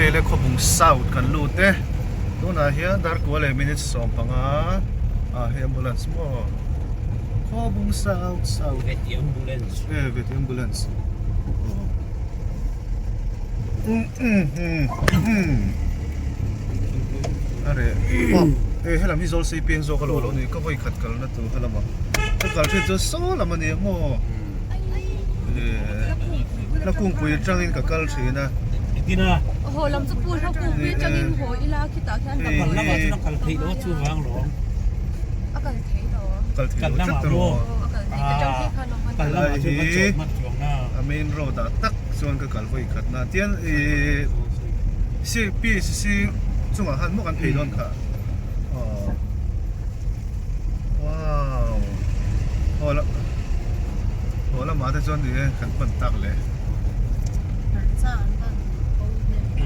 Hei le Khawbung South kan lut e. Tunah hian Darkua leh minute 15 ah hei ambulance maw Khawbung South South Veti ambulance. E Veti ambulance. Are oh e helam hi Zawlsei peng zawk a lo lo ni ka vawi khat kalna tur helama ka kal thin chuan saw lam a ni ang maw e Hlakungpui atangin ka kal thin a. Engtin a? Haw lam chu pu Hlakungpui atangin haw ila khitah khian ka Kal lamah chuan a kal theih loh a chuvang lawm. A kal thei lo. Kal thei Kal lo tlat lamah tawh maw? Aw a kal thei ka tang phei khan awm a. Kal lamah chuan ka chawt hman chuang na. A main road ah tak chuan ka kal vawi khat na tian ih si PCC chungah khan maw kan phei dawn kha aw wow haw lam haw lamah te chuan ni e kan pan tak le.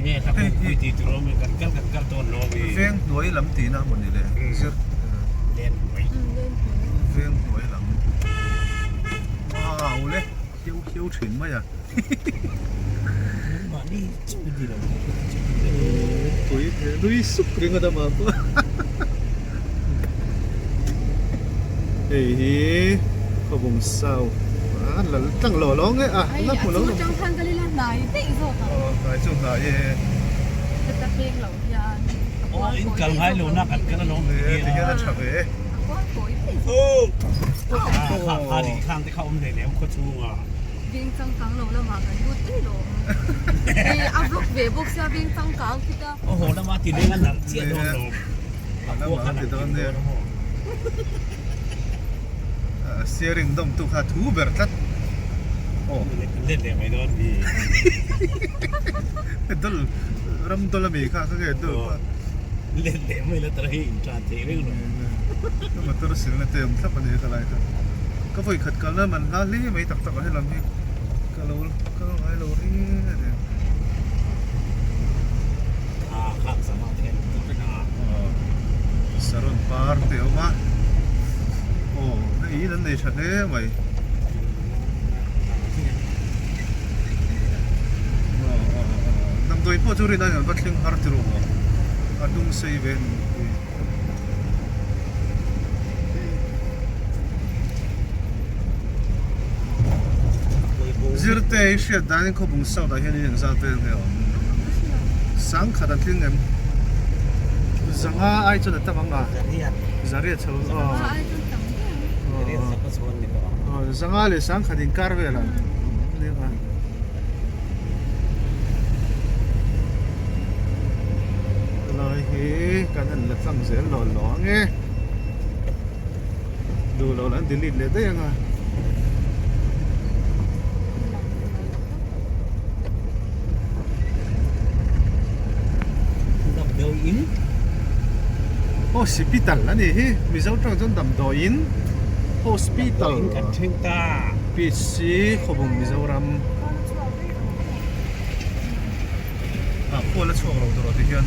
Enge ka kawngpui tih tur awm e kan kal kan kal dawn lo ami. Veng hnuai lam tihna a maw ni le zir Len hnuai. Veng hnuai lam wow le. Hiu hiu thin mai a. Mahni chauh ni lo Pui nui suk ringawt a mah pawh. Hei hi Khawbung South a la tlang lo lo nge a la hmu lo. Ai a chu tang khan ka lila hnai daih zawk ang. Aw hnai chu hnai e. Heta peng lo hian a kual Aw in kawi kal daih ngai zawk lo lo na kan kal alawm Ni e ti hian a tha ve e. A kual kawi daih zawk. Kha kha ri khang te kha awm hlei lem khaw chhunga. Veng changkang lo lamah kan lut daih lo. Hei a vlog ve bawk sia veng changkang khita. Aw haw lama ti leng a nalh chiah dawn lo. A khua kha nalh kim dawn a maw. Steering dawm tu kha thu ber tlat. Aw let leh mai dawn mi. Dol ram dol ami kha kha nge dol kha. Let leh mai la tara hi in tan thei reng lo. Ka motor silna te awm thlap a ni ka lai kha. Ka vawi khat kalna man hla hle mai tak tak a helam hi ka lo kal ngai lo reng a ni. A khang zama te an tih vek a. Saron par te a awm a. Aw hei in an nei tha hle mai. Damdawi pawh chu rin aiin an va thleng har ti rawh maw a hnung sei ve a ni hi. Zirte i hriat danin Khawbung South ah hian in engzat vel nge awm? Sangkhat an tling em? Zanga ai chuan a tam ang a? Zariat chho aw. Zanga leh sangkhat inkar vel ah nia. Helai hi kan han la tlang zel lo lo ang e. Duh loh an delete leh daih ang a. Damdawiin. Hospital a nih hi. Mizo tawng chuan damdawiin. Hospital. Damdawiin kan thleng ta. PC Khawbung Mizoram. Ah khual a chhuak lo tur aw ti hian.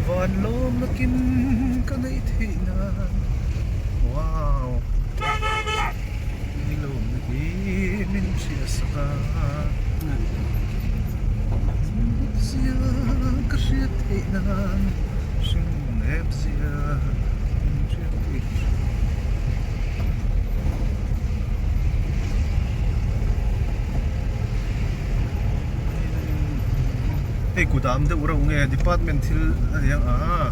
Van lawm nakin ka neih theih nan wow ni lawm na hi min hria sak a zia ka hriat theih nan hring nep zia min hriat theih. Hei kut ah am deuh reuh nge department thil a ni ang a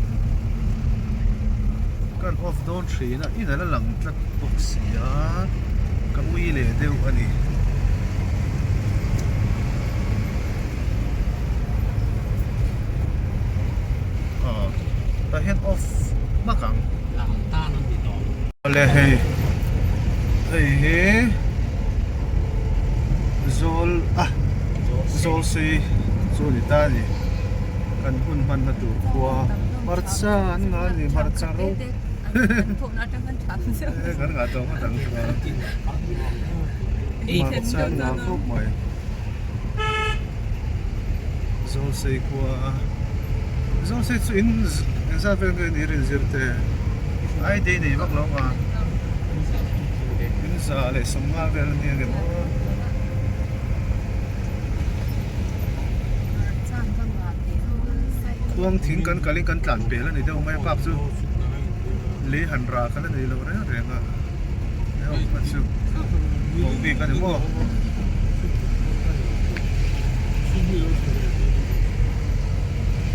kan off dawn thin a in a la lang tlat bawk si a ka ui leh deuh a ni. Aw tah hian off hmak ang. Awle hei hei hi zawl a zawl sei chu a ni ta a ni kan hun hmanna tur khua hmarcha an ngah a ni hmarcha ro kan ngah tawh ngawt ang hmarcha an ngah khawp mai zawl sei khua zawl sei chu in engzat vel nge ni rinzir te. Ai dei nei vak lo ang a. In 150 vel a nia ngem aw. Khuang thing kan kalin kan tlan pel a ni deuh mai a bak chu lei han rah kha la nei lo reng reng a hei ho kha chu awm bik a ni maw.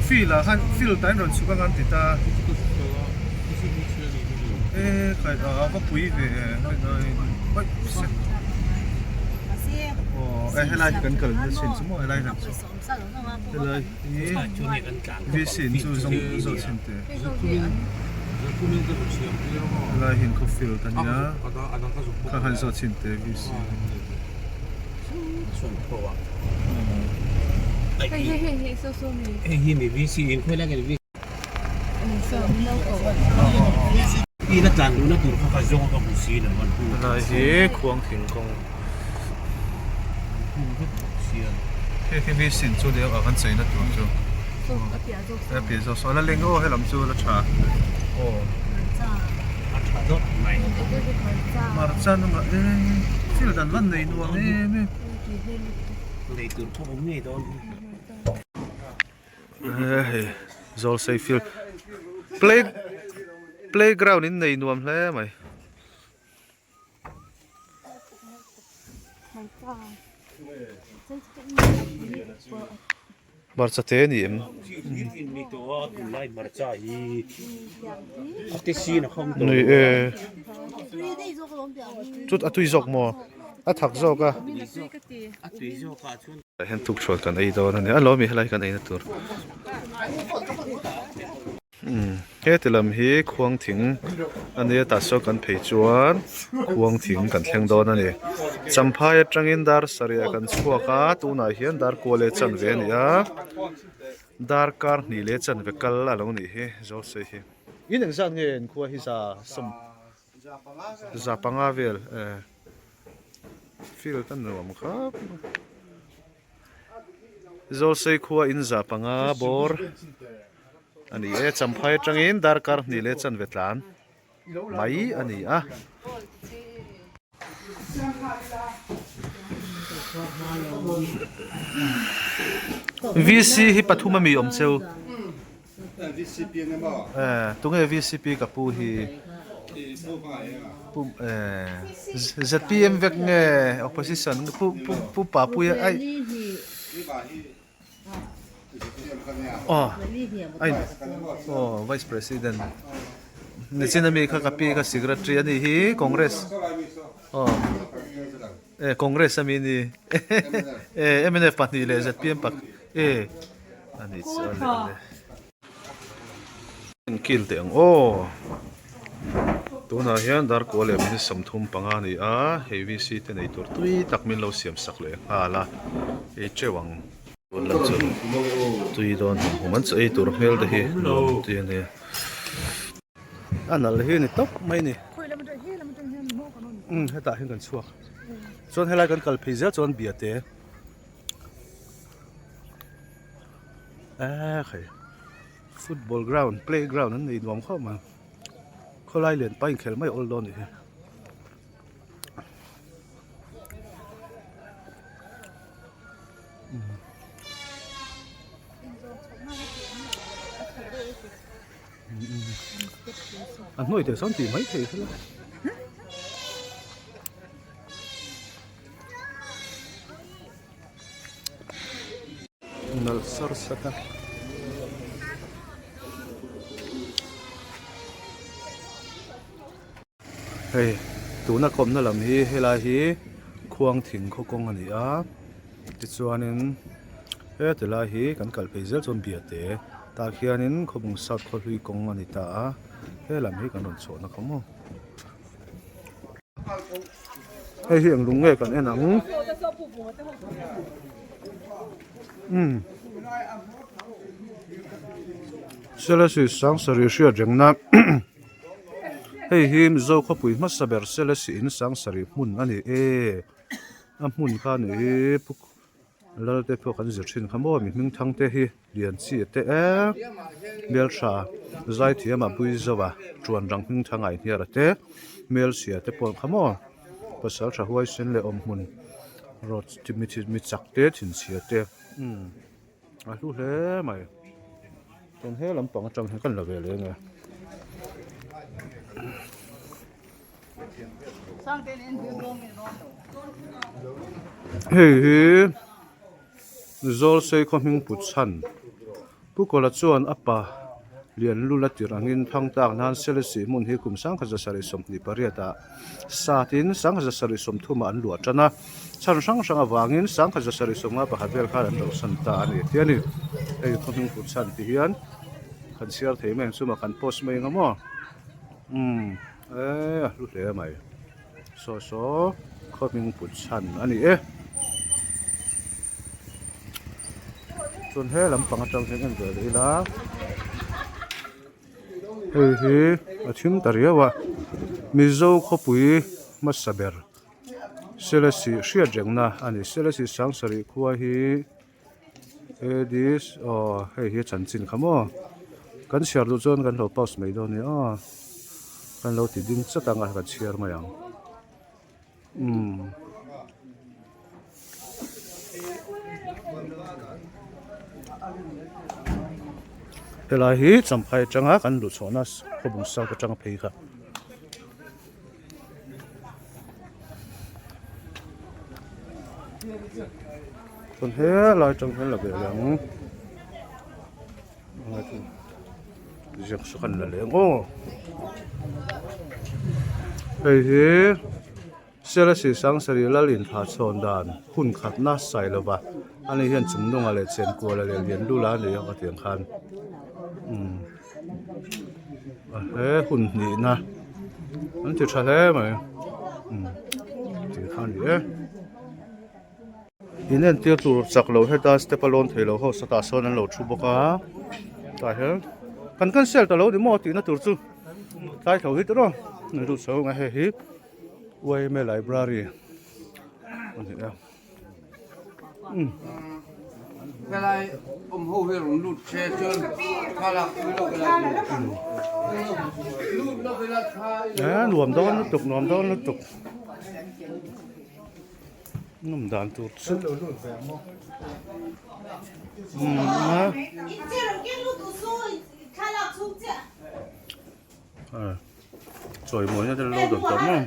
Field ah khan field ah in rawn chhuk anga an ti ta e khai a va pui ve aw e helai hi kan kal na chin chu maw helai han chu helai hi VC in chu zawng zawh chhin teh helai hi khaw field a nia kha han zawh chhin teh VC Helai hi khuang thingkung hei hi mi sin chu nia kan cheina tur chu a piah zawk saw a la leng aw helam chu la tha aw hmarcha hnungah e field an van nei nuam em em. Hei Zawlsei field play playground in nei nuam hle mai. Hmarcha te a ni em? Nui e chut a tui zawk maw a thak zawk a. Tah hian tukṭhuan kan ei dawn a ni a lawm i helai kan eina tur umm heti lam hi khuang thing a nia tah sawn kan phei chuan khuang thing kan thleng dawn a ni champhai atangin dar sarih kan chhuak a tunah hian dar kual leh chanve a ni a darkar hnih leh chanve kal a lo nih hi zawlsei hi. In engzat nge in khua hi za sawm za panga vel eh. Field a nuam khawp mai. Zawlsei khua in za panga bawr a ni e champhai atangin darkar hnih leh chanve tlan mai a ni a. VC hi pathum a mi awm cheu. Tunge VCP ka pu hi ZPM vek nge opposition pu pu pu Papuia ai aw ai aw vice president nichin ami kha ka pi kha secretary a nih hi congress aw e congress ami ni e mnf pahnih leh ZPM pakhat e a nih chuan le le inkil teh ang aw tunah hian darkua leh minute 35 a ni a hei VC te nei tur tui tak min lo siam sak leh nghal a ei teuh ang lam chu tui dawn hum hum an chaw ei tur hmel te hi nuam tui a nia a nal hi ni tawp mai a ni umm hetah hian kan chhuak chuan helai kan kal phei zel chuan biate. Eee khai football ground play ground an nei nuam khawp mai khawlai lian pa inkhel mai awl dawn a nih hi. A hnuai te sawn tih mai thei thil a. Nalh sar sat a. Hei tuna kawmna lam hi helai hi khuang thing khaw kawng a ni a tichuanin heti lai hi kan kal phei zel chuan biate tah khianin khawbung south khawhlui kawng a ni ta a helam hi kan rawn chhuahna kha maw. Hei hi eng lung nge kan en ang umm Selesih Sangsarih hriat rengna hei hi Mizo khawpui hmasa ber Selesih in Sangsarih hmun a ni e a hmun kha a nih hi pu Lalte pawh kan zir thin kha maw mi hming thang te hi lian chi te e hmeltha zaithiam a bui zo a tuan rang hming thang a inhniar a te hmelchhia te pawh kha maw. Pasal tha huaisen leh awm hmun rawt mi chak te thinchhia te umm a hlu hle mai chuan he lampang atang hian kan la ve leh ang e. Hei hi Zawlsei khaw hming put chhan Pu Kawla chuan a pa lian lul a tirh angin thang tak nan Selesih hmun hi kum 1928 ah satin 1930 ah an luah tan a, chhan hrang hrang avangin 1951 vel khan an rosan ta a ni tih a ni. Hei khaw hming put chhan tih hian kan chhiar thei mai ang chu mah kan post mai ang a maw? Umm e a hlu hle mai. Saw saw khaw hming put chhan a ni e. Chuan he lampang atang hian en ve leh ila hei hi a thim ta riau a Mizo khawpui hmasa ber Selesih hriat rengna a ni Selesih Sangsarih khua hi This aw hei hi chanchin kha maw kan chhiar duh chuan kan lo pause mai dawn a ni aw kan lo ti ding chat ang a kan chhiar mai ang umm. Helai hi champhai atanga kan luh chhuahna khawbung south atanga phei kha. Chuan helai atang hian la ve leh ang ziak saw kan la leh ang aw hei hi Selesih Sangsarih lal inthlah chhawn dan hun khatna sai lova ani hian chung nunga leh chenkuala leh Lianlula a nei a ka tih ang khan umm. A he hun hnihna an ti tha hle mai umm tih kha a ni e in entir tur chak lo heta step a lawn thei lo ho satah sawn an lo thu bawk a tah hian kan cancel ta lo ni maw tihna tur chu tlai tho hi tiraw an lut chho ang a hei hi yma library a ni a. Helai awm ho hi rawn lut che chuan thlalak pui lawk ila lut lawk ila thla ila Eh nuam dawn lutuk nuam dawn lutuk nawm dan tur chu umm a Chawimawina te lo dawn tawh maw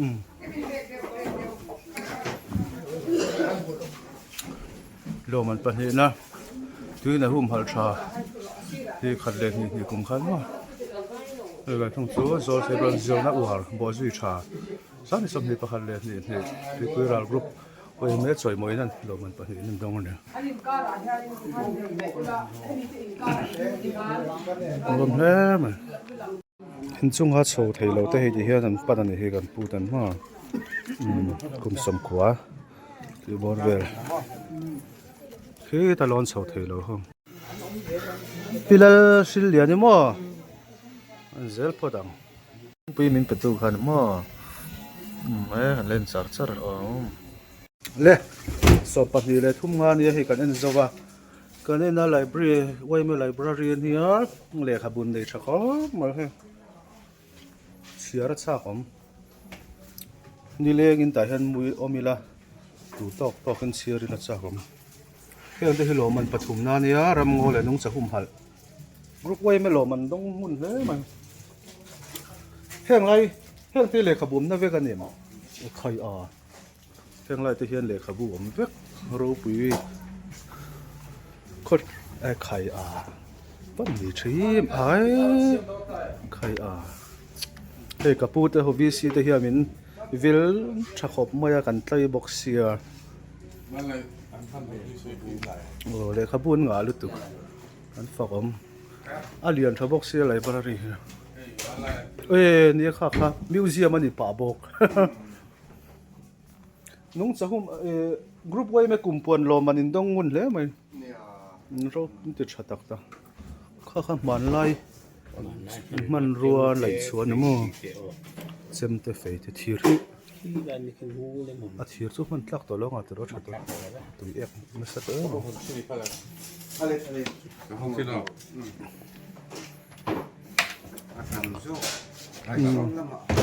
umm lawm an pahnihna tuina humhalh tha hi khat leh hnih hnih kum khan maw hei kan thung chu zawl sei rawn zirna uar bawhzui tha sangni 21 leh hnih hnih tuipui ral group Awi hmel chawimawiin an lawmman pahnihin an dawng a ni. Nuam hle mai. Inchunga chho thei lo te hei ti hian an pan a ni hi kan pu tan hma umm kum sawmkua tih bawr vel khita lawn chho thei lo ho. Pi Lal Hrilliani maw an zel phawt ang. Pui min pe tu khan maw umm e kan len char char awm. Le 23 leh thum nga nia hei kan en zo a kan en a library yma library ania lehkhabu nei tha khawp mai hei chhiar a chak awm nilengin tah hian mui awm ila duh tawk tawkin chhiar ila chak awm heng te hi lawmman pathum na ania ramngaw leh nungcha humhalh. Group yma lawm an dawng hmun hle mai. Heng lai heng te lehkhabu awmna vek a ni maw? Khai a. Heng lai te hian lehkhabu awm vek ropui khaw eh khai a pan ni thin ai khai a. Hei ka pu te ho VC te hian min vil tha khawp mai a kan tlai bawk sia. Aw lehkhabu an ngah lutuk. An fak awm. A lian tha bawk sia library hi. E nia kha kha museum a ni pah bawk. Nungcha hum e group yma kumpuan lawm an indawng ngun hle mai. Ro an ti tha tak tak. Kha kha hmanlai hmanrua laih chhuah a ni maw. Chemte fei te thir hi. A thir chu hman tlak tawh lo ang a tiraw tha tawh tui ek nasa tawh em ang.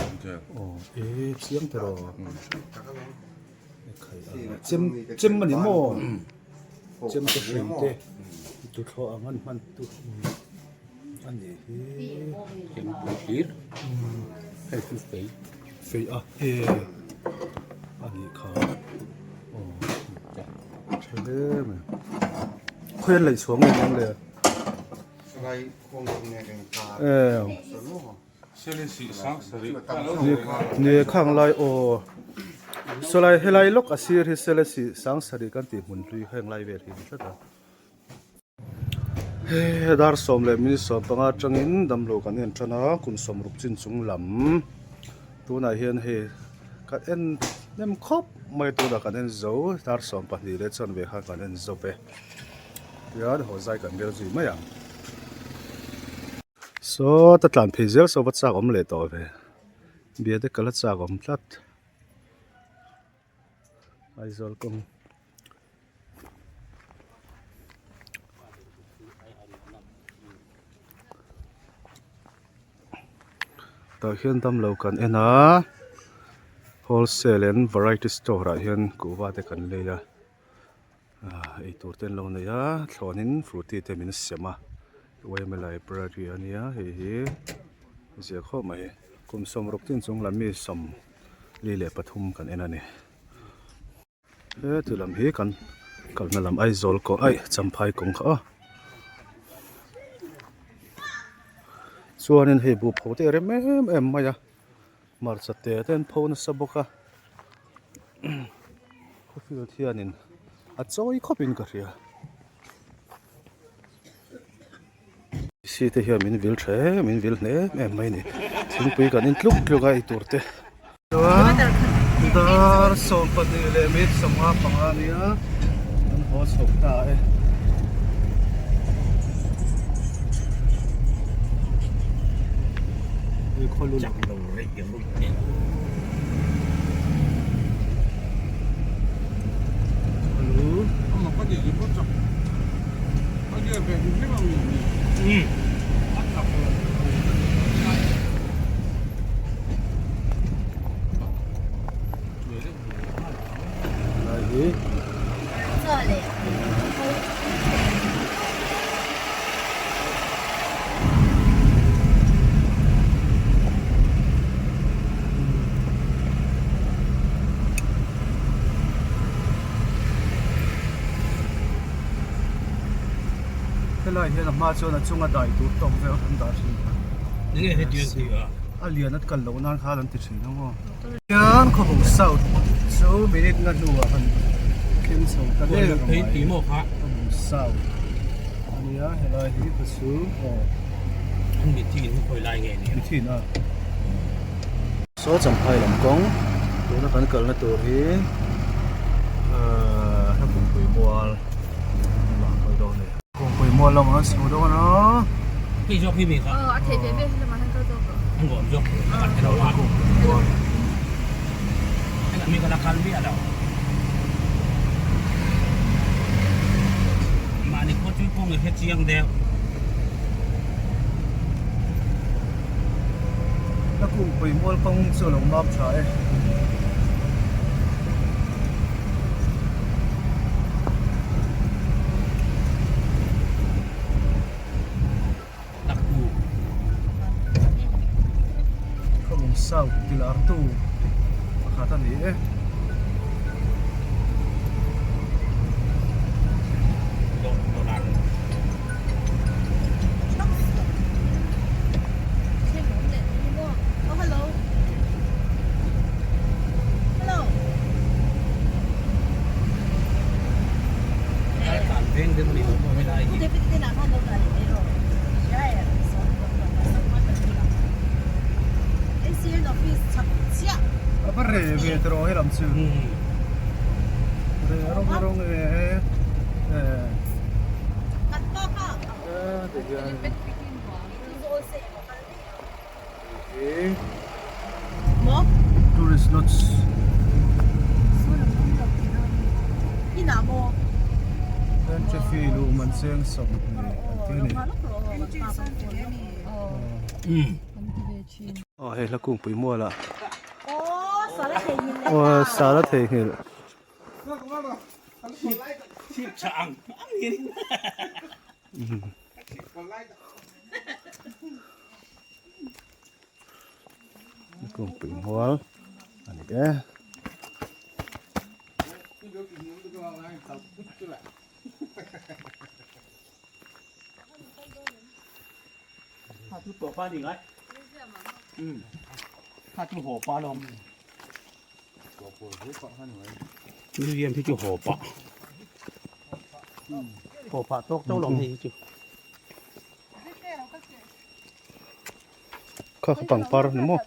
Aw e chiang teh rawh. Chem chem a ni maw? Chem te hrui te tuthlawh ang an hman tu a nih hi. Chempui hlir hei chu fei. Fei a e a nih kha aw tha hle mai. Khawi an laih chhuah nge ang le? Ni khang lai aw sawlai helai lawk a sir hi selesih sangsarih kan tih hmun hlui heng lai vel hi a ni tlat a he dar 10:15 atangin damlo kan en tan a kum 60 chin chung lam tunah hian hei kan en hnem khawp mai tunah kan en zo dar 12 leh chuan ve khan kan en zo ve tihian haw zai kan rel zui mai ang. Saw ta tlan phei zel saw va chak awm leh tawh ve bia te kal a chak awm tlat Aizawl kawng tah hian damlo kan en a wholesale and variety store ah hian kuhva te kan lei a. Ahh eitur te an lo nei a thlawnin frooti te min sem a yma library a nia hei hi zia khawp mai kum 60 chin chung lam mi 43 kan en a ni heti lam hi kan kalna lam Aizawl kawng aih Champhai kawng kha aw chuanin hei buh pho te a rem em em mai a hmarcha te te an pho nasa bawk a. Khawfield hianin a chawi khawpin ka hria si te hian min vil tha em min vil hle em em mai a ni thingpui kan in tluk tluk a eitur te chuan dar 12 leh minute 55 a nia an haw chho ta e. Helai hian a hma chuan a chunga dai tur tawk vel an dah thin a lian a kal loh nan khan an ti thin ang aw. Hian khawbung south chu minute nga hnuah han thleng chho ta der mai khawbung south a nia helai hi ka chu aw. Mithin a. Saw Champhai lam kawng tuna kan kalna tur hi ahh Hlapumpui mual lamah an kal dawn a ni. Hlapumpui mual lamah an chho dawn a. Hei zawk hi mi kha. Aw a theih ve ve hi lamah hian kal zawk rawh. An ngawm zawk a kan hre lo a. Mi ka la kal miah lo. Mahni khua chu kawng i hre chiang deuh. Ka kumpui mual kawng chu a lo map tha e. Khawbung South tilartu pakhat a ni e. A va reh ve tawh he lam chu reh rawng rawng e e tihian Tourist lodge Entry fee luh man cheng 20 an ti a ni. Aw hei hla kungpui mual ah. Aw sala theihnghilh. Kungpui mual a ni e. Kha kha pangpar a ni maw?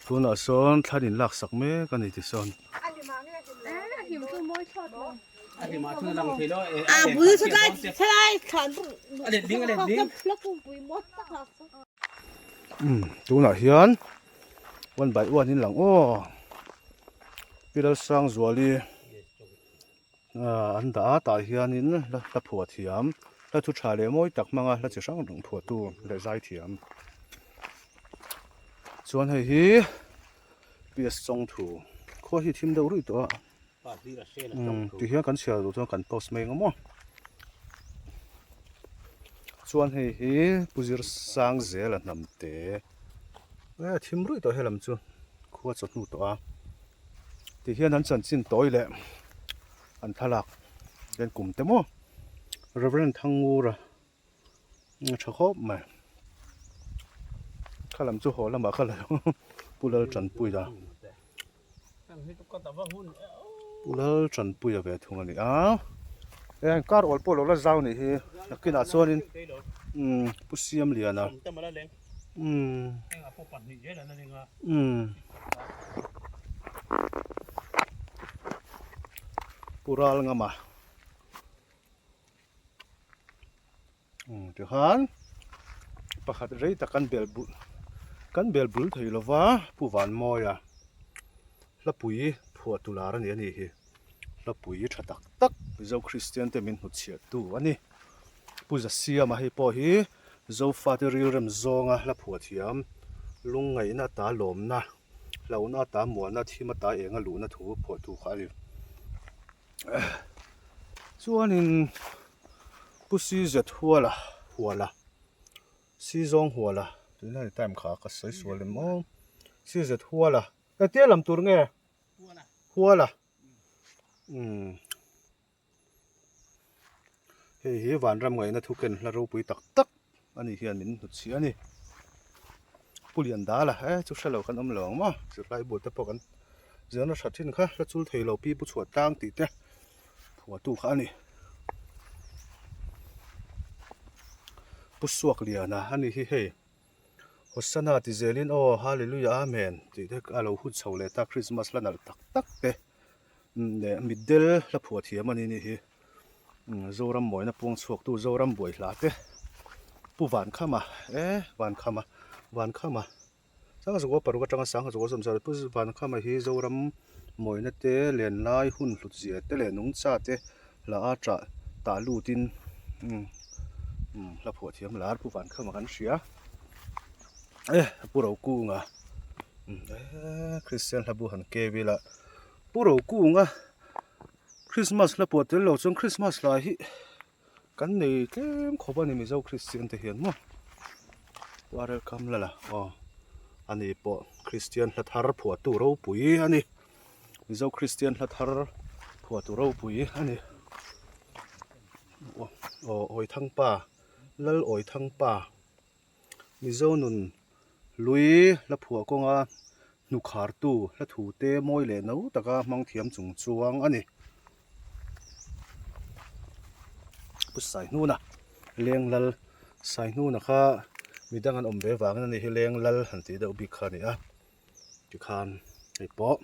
Tunah sawn thlan in lak sak mek a ni ti sawn. Tunah hian one by one in lang aw Pi Lalsangzuali. An dah a tah hianin hla phuah thiam hla thu tha leh mawi tak hmanga hla chi hrang hrang phuahtu leh zai thiam chuan hei hi PS Chawngthu khua hi thim deuh ruih tawh a ti hian kan chhiar duh chuan kan post mai ang maw chuan hei hi Pu Zirsangzela hnamte a thim ruih tawh helam chu khua chawhnu tawh a. Ti hian an chanchin tawi leh an thlalak hian kum te maw Reverend Thangura a tha khawp mai kha lam chu haw lamah kha la Pu Laltanpuia Pu Laltanpuia ve thung a ni a eng kar awl pawh lo la zau nih hi nakinah chuanin umm Pu Siamliana umm umm. Pu ral ngam a tikhan pakhat rei tak kan bel bul kan bel bul thei lova Pu Vanmawia hlapui phuah tu lar a ni a nih hi hlapui tha tak tak Mizo Kristian te min hnutchhiah tu a ni Pu Zasiama hei pawh hi Zofate rilrem zawnga hla phuah thiam lungngaihna ta lawmna. Hlauhna ata muahna thim ata enga luhna thu phuah tu kha a ni. Chuanin Pu Sizet Huala Huala Sizawng Huala tuna ni time kha ka sawi sual em aw Sizet Huala engtia lam tur nge Huala umm Hei hi vanram ngaihna thu ken hla ropui tak tak a nih hian min hnutchhiah a ni. Pu Liandala he chu hrelo kan awm lo ang maw zirlai bu te pawh kan zirna tha thin kha hla chul thei lo pi pu chhuah tlang tih te phuahtu kha a ni. Pu Suakliana a ni hi hei Hosanna ti zelin aw Hallelujah Amen tih te a lo hun chho leh ta Christmas la nalh tak tak te. Leh mitdel hla phuah thiam a ni nih hi Zoram mawina puang chhuak tu Zoram buai hla te Pu Vankhama e Vankhama Vankhama Sangha zakua paruk atanga Sangha zakua sawmsarih Pu Vankhama hi Zoram mawina te lenlai hun hlut zia te leh nungcha te hla a tah tah lutin hla phuah thiam lar Pu Vankhama kan hria e Pu Rokunga Kristian hla bu han keu ila. Pu Rokunga Christmas hla pawh tel lo chuan Christmas hla hi kan nei tlem khawp a ni Mizo Kristian te hian maw Warel Kamlala aw ani pawh Kristian hla thar phuahtu ropui a ni Mizo Kristian hla thar phuahtu ropui a ni aw Awithangpa Lal Awithangpa. Mizo nun hlui hla phuah kawnga hnukhartu hla thu te mawi leh no taka hmang thiam chung chuang a ni. Pu Saihnuna Lenglal Saihnuna kha midang an awm ve vangin a ni hi Lenglal han tih deuh bik kha a ni a tikhan hei pawh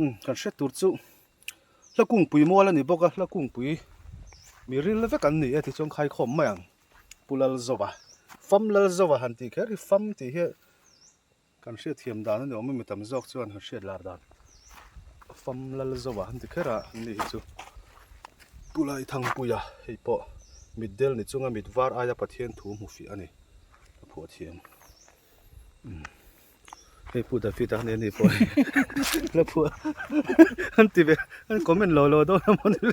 umm kan hre tur chu hla kungpui mual a ni bawk a hla kungpui mi ril vek an ni e tichuan khaikhawm mai ang. Pu Lalzova, Fam Lalzova han tih kher hi Fam tih hi Kan hriatthiam dan a ni awm a mi tam zawk chuan han hriat lar dan fam lal zo ah an ti kher a an ni hi chu Pu Laithangpuia hei pawh mitdel ni chunga mit var aia Pathian thu hmu fiah a ni a phuah thiam hei Pu David a ni pawh hi la phuah an ti ve an comment lo lo dawn a mawni le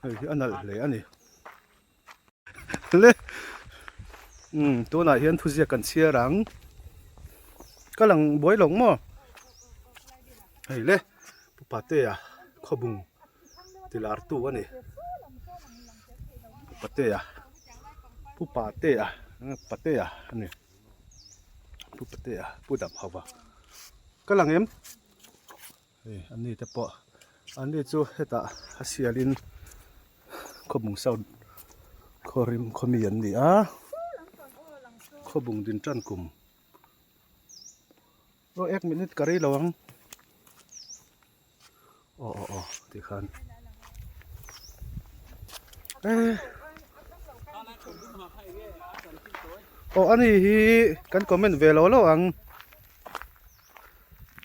hei hi a nalh hle a ni. Le umm tunah hian thuziak kan chhiar ang ka lang buai lo maw hei le pu patea khawbung ti lar tu a ni pu patea pu patea patea a ni pu patea pu dam hauva ka lang em. Hei an ni te pawh an ni chu hetah a sialin khawbung south khawrim khawmi an ni a khawbung din tan kum aw ek minute ka rei lo ang aw aw aw tikhan eh aw ani hi kan comment ve lo lo ang.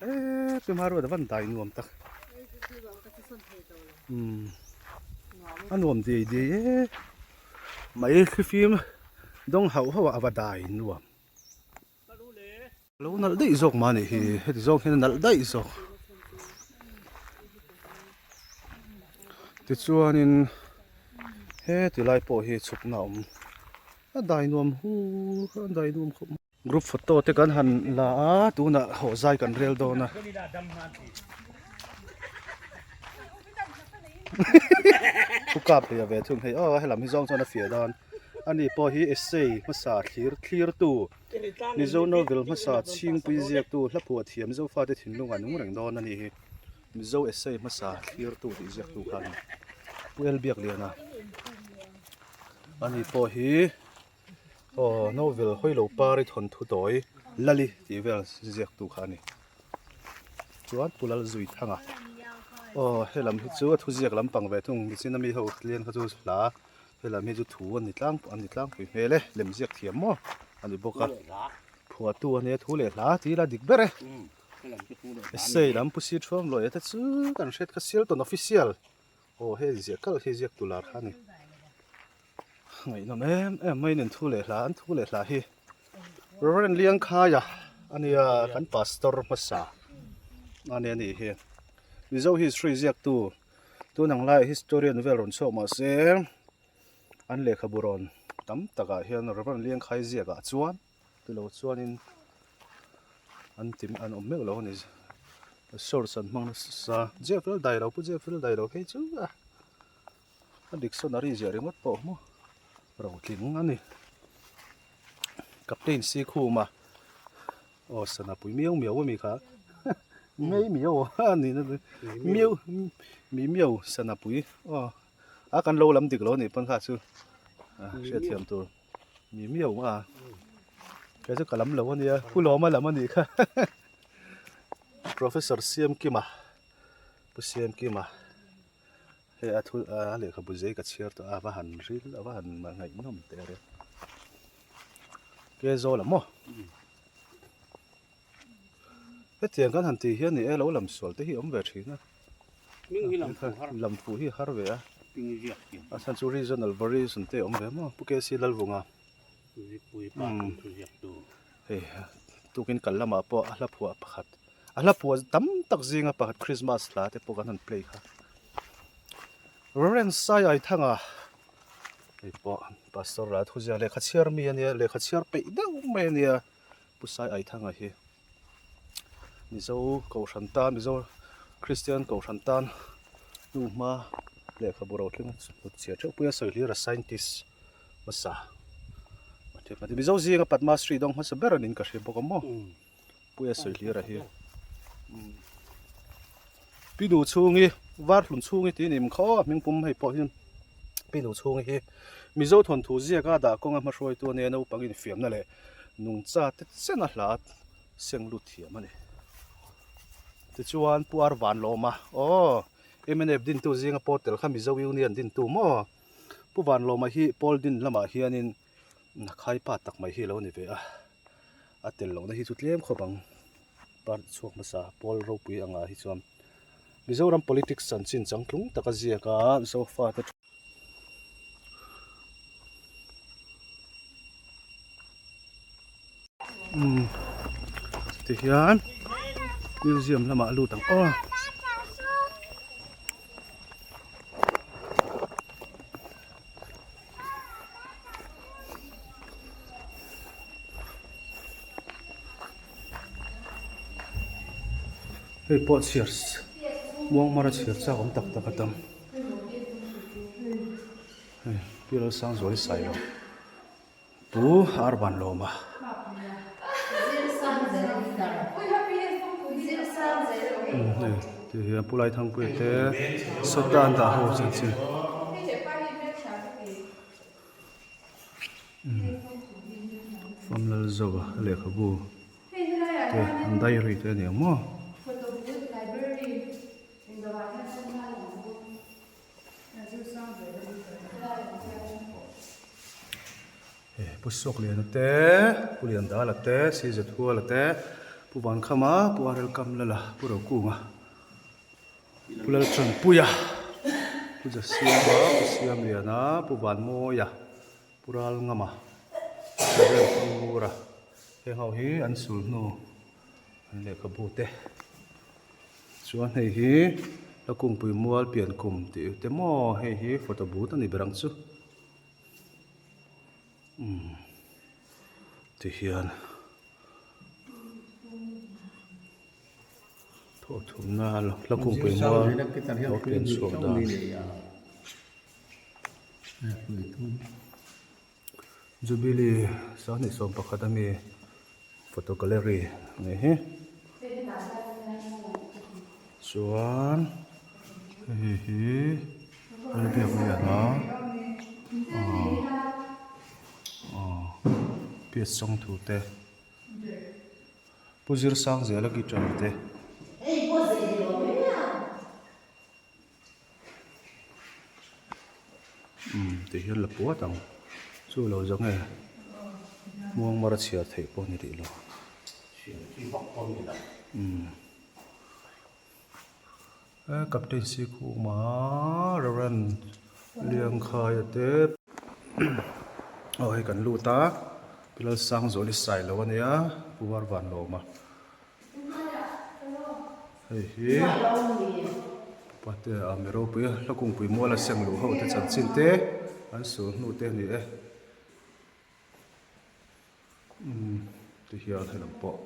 Eee pi hma ruat a van dai nuam tak umm a nuam diai diai e mai thlifim dawng hauh hauh ah a va dai nuam lo nalh daih zawk mah anih hi heti zawng hian a nalh daih zawk tichuanin heti lai pawh hi chhukna a awm a dai nuam hu a dai nuam khawp mai. Group photo te kan han la a tunah haw zai kan rel dawn a thu kap hlei ve thung hei aw helam hi zawng chuan a fiah dawn ani pawh hi essay hmasa thlir thlir tu Mizo novel hmasa chhingpui ziak tu hla phuah thiam Zofa te thinlung a nung reng dawn ani hi Mizo essay hmasa thlir tu tih ziak tu kha a ni Pu Elbiakliana ani pawh hi. Aw novel hawi lo par i thawnthu tawi Lali tih vel ziak tu kha a ni. Chuan Pu Lalzuithanga aw helam hi chu a thu ziak lampang ve thung nichin ami ho tlian kha chu hla helam hi chu thu a ni tlang a ni tlangpui hmel e lem ziak thiam maw a ni bawk a phuahtu a nia thu leh hla tih ila dik ber e. Essay lam Pu Si Thuam Lawia te chu kan hriat kha Sialton official aw hei ziah kalh hi ziak tu lar kha a ni. Ngaihnawm em em mai nen thu leh hla an thu leh hla hi Reverend Liangkhaia a nia kan pastor hmasa a nia nih hi Mizo history ziaktu tun ang laiah historian vel rawn chhuak mahse an lehkhabu rawn tam takah hian Reverend Liangkhai ziakah chuan tilo chuanin an ti an awm meuh lo a ni source an hmang nasa Jeffrey Dailo pu Jeffrey Dailo phei chu a. A dictionary ziah ringawt pawh maw rotling a ni. Captain Sikhuma aw sana pui miau miau a mi kha mei miau a ni na miau mi miau sana pui aw a kan lo lam dik lo a nih pawn kha chu a hriatthiam tur mi miau a kei chu ka lam lo a nia pu lawma lam a nih kha Professor Siamkima Pu Siamkima. Hei a thu a lehkhabu zai ka chhiar tawh a va han ril a va han ngaihnawm teh reng ke zawl a maw hetiang kan han tih hian ni e lo lam sual te hi awm ve thin a lam fuh hi har ve a a chhan chu regional variation te awm ve maw pu KC Lalvunga hei tukin kal lamah pawh a hla phuah pakhat. A hla phuah tam tak zinga pakhat Christmas hla te pawh kan han play kha. Reverend Sai Aithanga hei pawh Pastor la thu zia lehkha chhiar mi ania lehkha chhiar peih deuh mai ania Pu Sai Aithanga hi Mizo Kohhran tan Mizo Christian Kohhran tan hnu hma lehkhabu rotling a hnut chhiar theuh pui a sawi hlir a scientist hmasa Mizo zinga Padma Shri dawng hmasa ber anin ka hria bawk a maw. Puia sawi hlir a hi. Pi nu chhungi var hlun chhungi tih a ni kha aw a hming pum hei pawh hi Pi nu chhungi hi Mizo thawnthu ziaka dah kawnga hmahruaitu ania naupang infiamna leh nungcha te chen a hla seng lut thiam a ni. Tichuan Pu Ar Vanlawma aw mnf dintu zinga pawh tel kha Mizo Union dintu maw? Pu Vanlawma hi Pawl din lamah hianin Nakhaipa tak mai hi a lo ni ve a, a tel lohna hi chu tlem khawp ang party chhuak hmasa Pawl ropui angah hi chuan Mizoram politics chanchin changtlung taka ziak a Zofa te Umm tihian museum lamah a lut ang aw. Hei pawh chhiar muangmara chhiar chak awm tak tak a tam hei pi Lalsangzuali Sailo Pu Arvanlawma. Hei ti hian Pu Laithangpuia te sawta an dah ho chanchin. Famlal Zova lehkhabu te an diary te a ni ang maw. Pu Suakliana te, Pu Liandala te, CZ Huala te, Pu Vankhama, Pu RL Kamlala, Pu Rokunga, Pu Lalchanpuia, Pu Jasiama, Pu Siamliana, Pu Vanmawia, Pu Ralngama, Pu Remthangura heng ho hi an sul hnu an lehkhabu te. Chuan hei hi la kungpui mual pian kum tih te maw hei hi photo booth a ni ber ang chu umm ti hian thawh thumna la kungpui mual lo pian chhuak dan Jubilee 21 ami photo gallery a nih hi chuan hei hi Lalbiakliana aaa aaa Pias Chawngthu te Pu Zirsangzela guitar te. Umm ti hian la puat ang chu lo zawng e muang mara chhiar theih pawh ni rih lo umm e captain Sikhuma Reverend Liangkhaia te aw hei kan lut a Pi Lalsangzuali Sailo ania Pu Varvanlawma. Hei hi pate a mi ropui a hla kungpui muala seng luh ho te chanchin te an sul hnu te a ni e umm ti hian helam pawh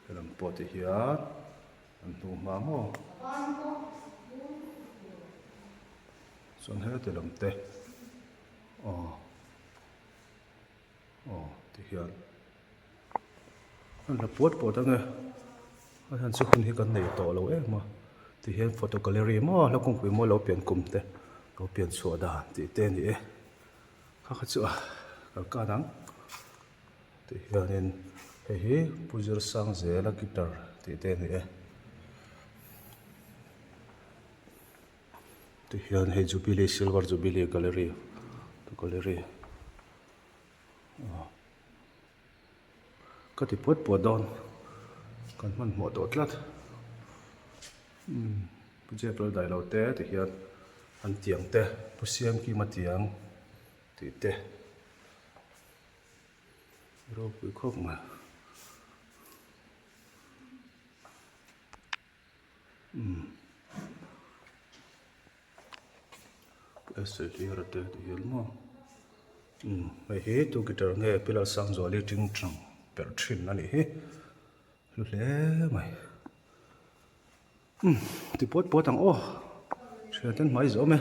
helam pawh ti hian an hnu hma maw chuan heti lam te aw. Aw ti hian an la puat puat ang e a chhan chu hun hi kan nei tawh lo em a ti hian photo gallery maw hla kawngpui maw lo pian kum te lo pian chhuah dan tih te a ni e kha kha chu a kal kan ang ti hianin hei hi Pu Zirsangzela guitar tih te a ni e. Tihian hei Jubilee Silver Jubilee Gallery Gallery aw ka ti puat puat dawn kan hmanhmawh tawh tlat umm Pu Jack Laldailo te tihian an tiang te Pu Siamkima tiang tih te ropui khawp mai. Hei hi tu guitar nge pillar Sangzuali ting tang perh thin a nih hi hlu hle mai umm ti puat puat ang aw thian ten hmai zawm e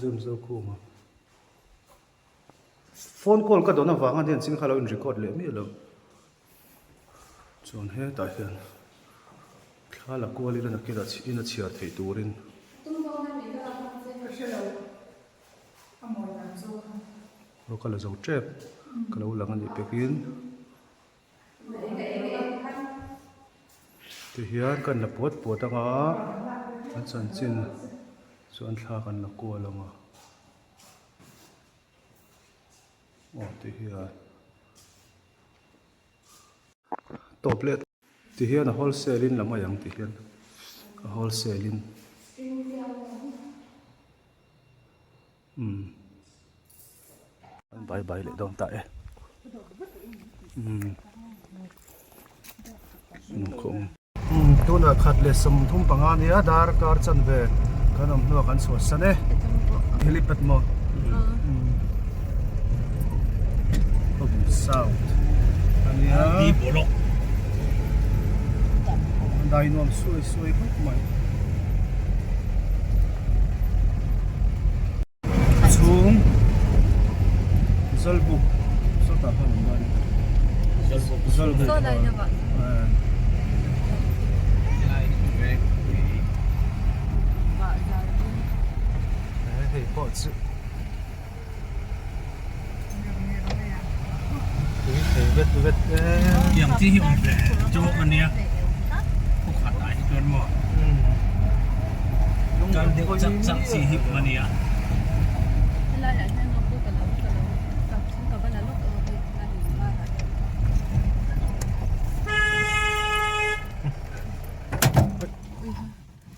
James Zokhuma phone call ka dawn avanga hian chin kha lo in record leh miah lo. Chuan hetah hian thla la kual ila nakinah in a chhiar theih turin Aw ka la zo tep ka lo lang a nih pekin tihian kan la puat puat anga an chanchin. Chuan thla kan la kual ang a. Aw ti hian tawp leh ti hian a wholesale in la mai ang ti hian a wholesale in umm an bye bye leh dawn ta e umm nungkhawng. Tunah khat leh 35 nia darkar chanve kan awm hnuah kan chhuah san e. Helipad maw? Khawbung South ania. Dai nuam suai suai khawp mai. A chhung Zawlbuk sawtah khan awm dawn a ni Zawlbuk hei pawh chu tui thei vet vet e tiang chi hi awm ve zawk a nia khawkhat ah hi chuan maw kal deuh chak chak chi hi awm a nia.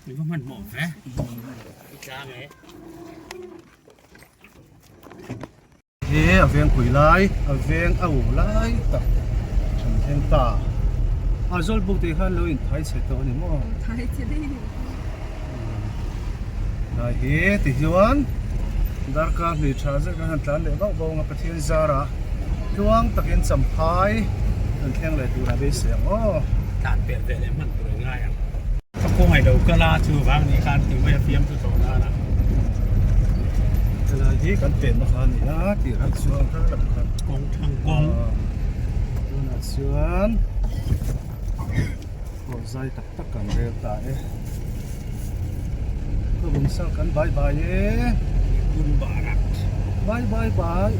Min va hmanhmawh ve i tlang e. He a veng pui lai, a veng a u lai tak kan thleng ta. A Zawlbuk tih khan lo in thai chhe tawh a ni maw? Thai chhe daih a ni. Lai hi ti hian darkar hnih tha zet kan han tlan leh vauh vauh ang a Pathian zarah tluang takin champhai kan thleng leh tur a beisei ang aw. Tlan pel ve leh hman tur a ngai ang. Ka khawngaih lo kal a, chu vang nih khan ti mai a fiam chu tawh nan a. Helai hi kan penna kha a ni a, tih rak chuan kha lam kha. Kawng thlang kawng. Tunah chuan pawh zai tak tak kan rel ta e. Ka bung sak kan bye bye e. Kun barat. Bye bye bye.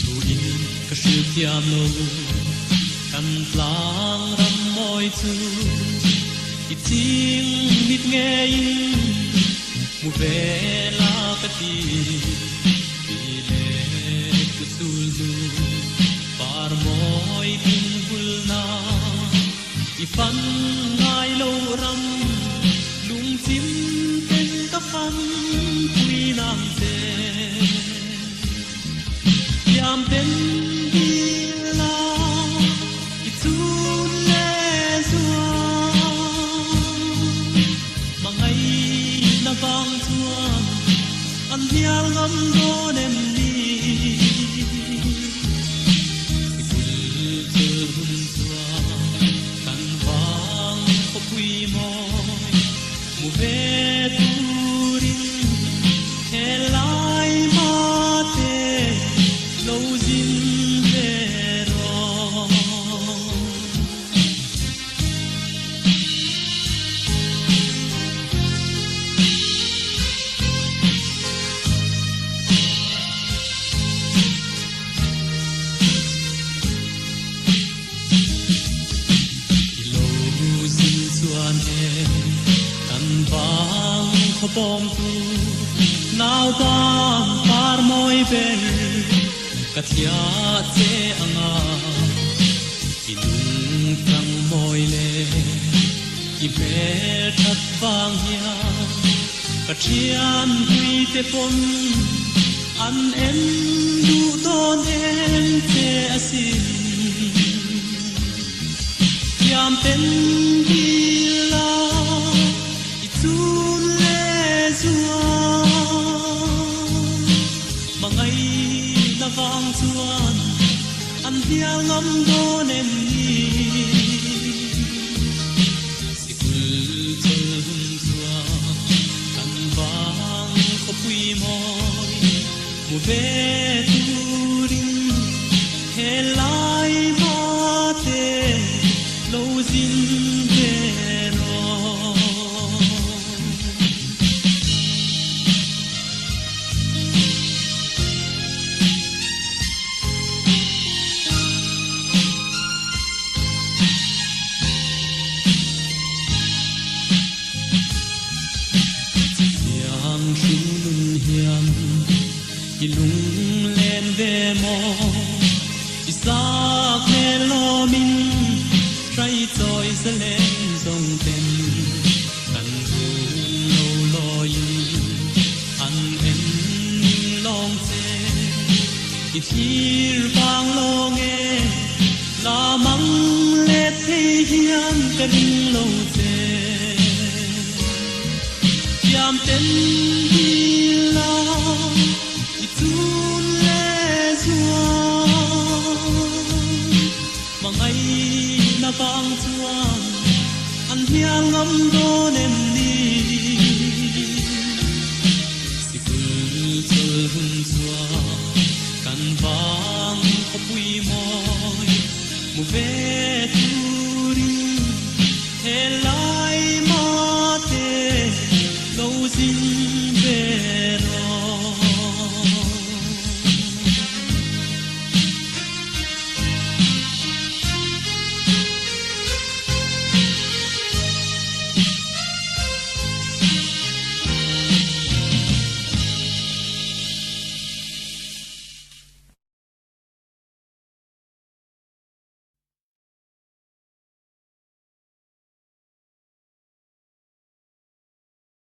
Thuin ka hrilh thiam lo kan tlang ram mawi chu i ching mit ngeiin hmu ve la ka ti ti leh kutul hnu par mawi tin hulna I fan ngai lo ram lungchim ten ka fan pui nang che. Thiam ten dil la i chun le zuam. Hmangaihna vang chuan an hnial ngam dawn em ni? I kul chul hun chuan kan vang khawpui mawi hmu ve turin helai mate lo zin ve rawh. I lo zin chuan e kan vang khawpawm tu nau bang par mawi ber ka thliah che anga i lung tlang mawi le i hmel that vang hian Ka thian puite pawn an en duh dawn em che asin. Thiam ten dil a i chun leh zuam. Hmangaihna vang chuan an hnial ngam dawn em ni? Sikul chawlh hun chuan kan vang khawpui mawi hmu ve turin helai mate lo zin ve rawh. I lunglen ve maw? I sak hmel lawmin hrai chawi zalen zawng ten kan rum lo lawiin an en ning lawng che. I thlir vang lawng e, la mang let thei hian ka ring lo che. Thiam ten dil la i chun leh zual. Hmangaihna vang chuan an hnial ngam dawn em ni? Sikul chawl hun chuan kan vang khawpui mawi hmu ve turin he lai mate lo zin ve.